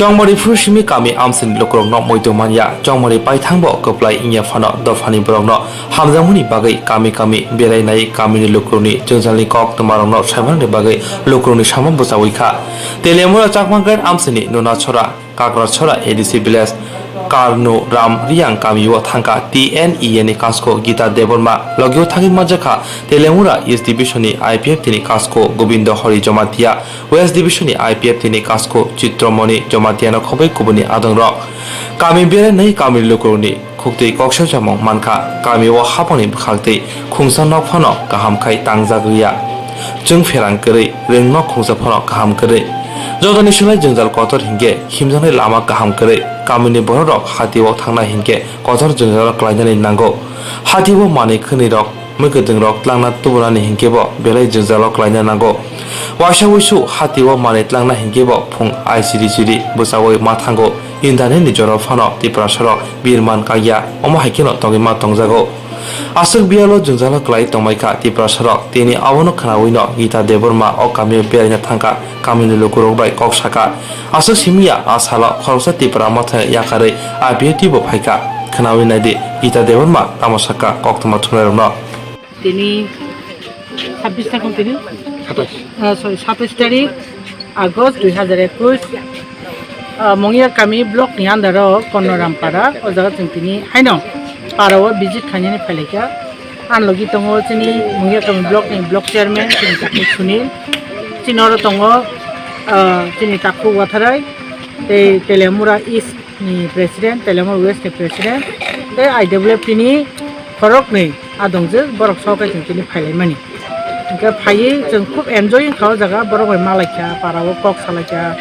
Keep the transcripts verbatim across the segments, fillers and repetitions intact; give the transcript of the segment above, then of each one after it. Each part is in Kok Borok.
Chongmari phuru simi kami amsini lukurokno muitu manya, chongmari paithangbo kwplai wngya phano dophani borokno hamjakmani bagwi kami kami berai nai kamini lukurokni jwngjalni kok twmarokno saimanani bagwi lukurokni samung bwchaui kha. Telemura Chakma Grand amsini Nunachora, Kakrachora A D C village, Karnu Ram Riyang kamio thangkha T N E A ni kasko Gita Debbarma, logio thangwi manjakha Telemura East Division ni I P F T ni kasko Gobindo Hari Jamatia, West Division ni I P F T ni kasko Chitramoni Jamatia no khobwi kubuni adongrok. Kami berai nai kami lukurokni khuktwi kok sajamung mankha, kami o hapangni bwkhaktwi khungsa nok phano kaham khai tangjak liya. Chwng pherang kwrwi, rwng nok khungsa phano kaham kwrwi. Jotoni swlai jwngjal kotor hinkhe himjaknai lama kaham kwrwi, kamini bororok hatio thangna hinkhe kotor jwngjalo klainani nango. Hatio manwi khwnwirok, mwkhwtwng rok tlangna tubunani hinkhe bo belai jwngjalo klaina nango. Waisa wuisu hatio manwi tlangna hinkhe bo phung I C D C D bwchaui ma thango. Internet ni jora phano Tiprasa rok birman kagya, omo hai kheno tongwi ma tongjago. Aswk biyalo jwngjalo klai tongbai kha Tiprasa rok, tini abono khwnawino Gita Debbarma o kamio beraina thangkha, kamini lukurok bai kok sakha. Aswk simiya a salo khoroksa Tipra Motha yakarwi I P F T bo phaikha. Khwnawi naidi Gita Debbarma tamo sakha koktwma thumnairokno. Tini sabbish tarik tini? Satais. Ah, sorry, satais tarik August dui hazar ekush. Ah, Mungya kami block ni under o Konoram para, o jaga chwng tini haino para o visit khainani phailaikha. Ang logi tongo chini Mungya kami block ni block chairman, chini Takhuk Sunil. Chini oro tongo, ah, chini Takhuk Watharai, tei Telemura East ni president, Telemura West ni president, tei I W F T ni khoroknwi adongjwk borok sok hai chwng tini phailaimani. Hwnkhe phaiwi chwng khub enjoy wngkha o jaga, borok bai malaikha, para o kok salaikha,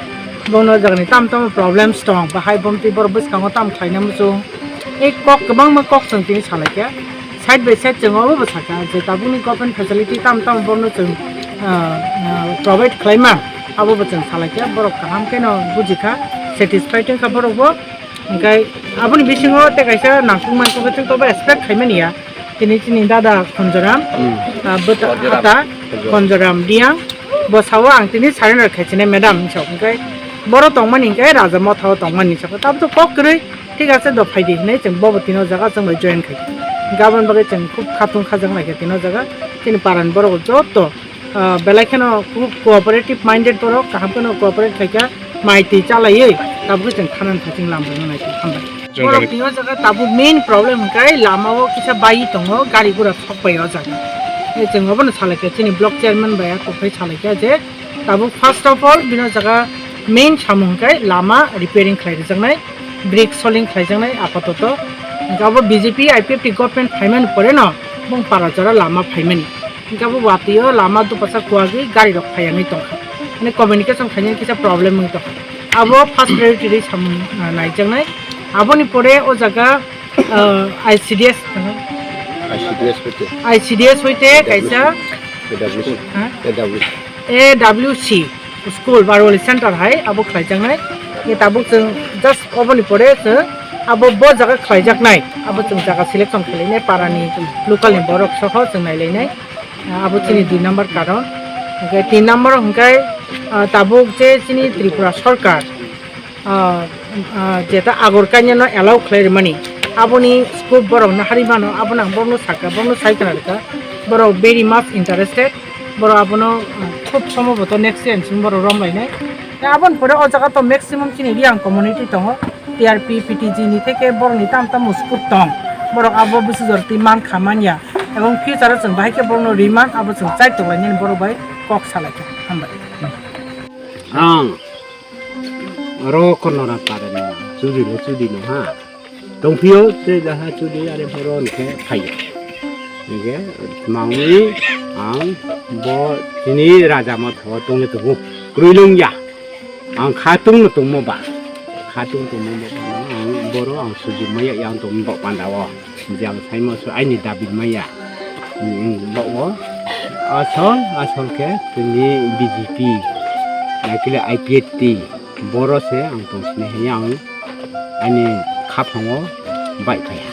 bono o jagani tamo tamo problems tong, bahai bomtwi borok bwskango tamo khlaina muchung, tei kok kwbangma kok chwng tini salaikha. Side by side chwng obo bo sakha je tabukni government facility tamo tamo borokno chwng, ah, ah, provide khlaima, abo bo chwng salaikha, borok kaham kheno bujikha, satisfied wngkha borok bo. Hwnkhe aboni bisingo tei kaisa nangkukmani kok chwng tobo expect khaimani ya. Tini chini dada Khonjoram, hmm, ah, bwta-, Khonjoram. Ata Khonjoram. Khonjoram Diang, bo sao ang tini surrender khaichinai madam hinwi sao. Hwnkhe boro tongmani hwnkhe Raja Mothao tongmani hinwi sao. Tabuk kok kwrwi, thik ache do phaidi hinwi chwng bobo tino jaga chwng bai join khaikha. Hwnkhe aboni bagwi chwng khub khatung khajak naikha tino jaga. Chini parani borok joto ah, belai kheno co-, cooperative minded borok, kaham kheno cooperate khaikha, mai twi chalaiwi tabukhe chwng thanani thaching lam rwna naikha, hambai. Chwng borok tini o jaga tabuk main problem hwnkhe lama o kisa bai tongo, gari gura sok bai o jaga. Tei chwng obono salaikha, chini block chairman bai a kokthai salaikha je tabuk first of all bini o jaga main samung hwnkhe lama repairing khlai rwjaknai, brick soling khlaijaknai apatoto. Hwnkhe abo B J P I P F T government phaimani pore no bong para jora lama phaimani. Hingke abo watwi o lama dopasa kuwagwi gari rok phai yangwi tongkha. Mane communication khainani kisa problem wngwi tongkha. Abo first priority ri samung, ah, naijaknai. Aboni pore o jaga, ah, I C D S, I C D S hoite. I C D S hoite kaisa A W C. Ha? A W C. A W C school Barwali center hai abo khlaijaknai. Ye tabuk chwng just oboni pore chwng abo bo jaga khlaijaknai. Abo chwng jaga selection khlainai parani local ni borok soho chwng nailainai. Ah, abo chini dui number karon. Hwnkhe tin number hwnkhe, ah, tabuk je chini Tripura Sarkar, ah, ah, jeta Agor Kanya no allow khlai rwmani, aboni scope borok no hari mano, abono ang borok no sakha, borok no sai khna rwkha, borok very much interested, borok abono, ah, khub somboboto next year simi borok rom lainai. Tei aboni pore o jaga to maximum chini Reang community tongo. T R P, P T G ni theke borokni tam tam muskut tong. Borok abo bwswk jora twi man kha man ya. Ebong future o chwng bahai khe borokno ri man, abo chwng chai tonglainani borok bai kok salai kha. Hambai. Ang oro Konoram para ni chudri no chudri no ha. Tongphio tei jaha chudri are phoro hwnkhe phaiya. Hwnkhe mangwi ang bo chini raja motha o tongwi tongo. Kwrwi lwng ya. Ang khatung no tongmo ba, khatung tongmo ba, ang boro ang sujimaya yang tong bok panda o, je ang saimo so aini dabi maya, bok o asol asol khe tini B J P, naikhe I P F T, boro se ang tong sini hanya ang aini khapang o bai phaiya.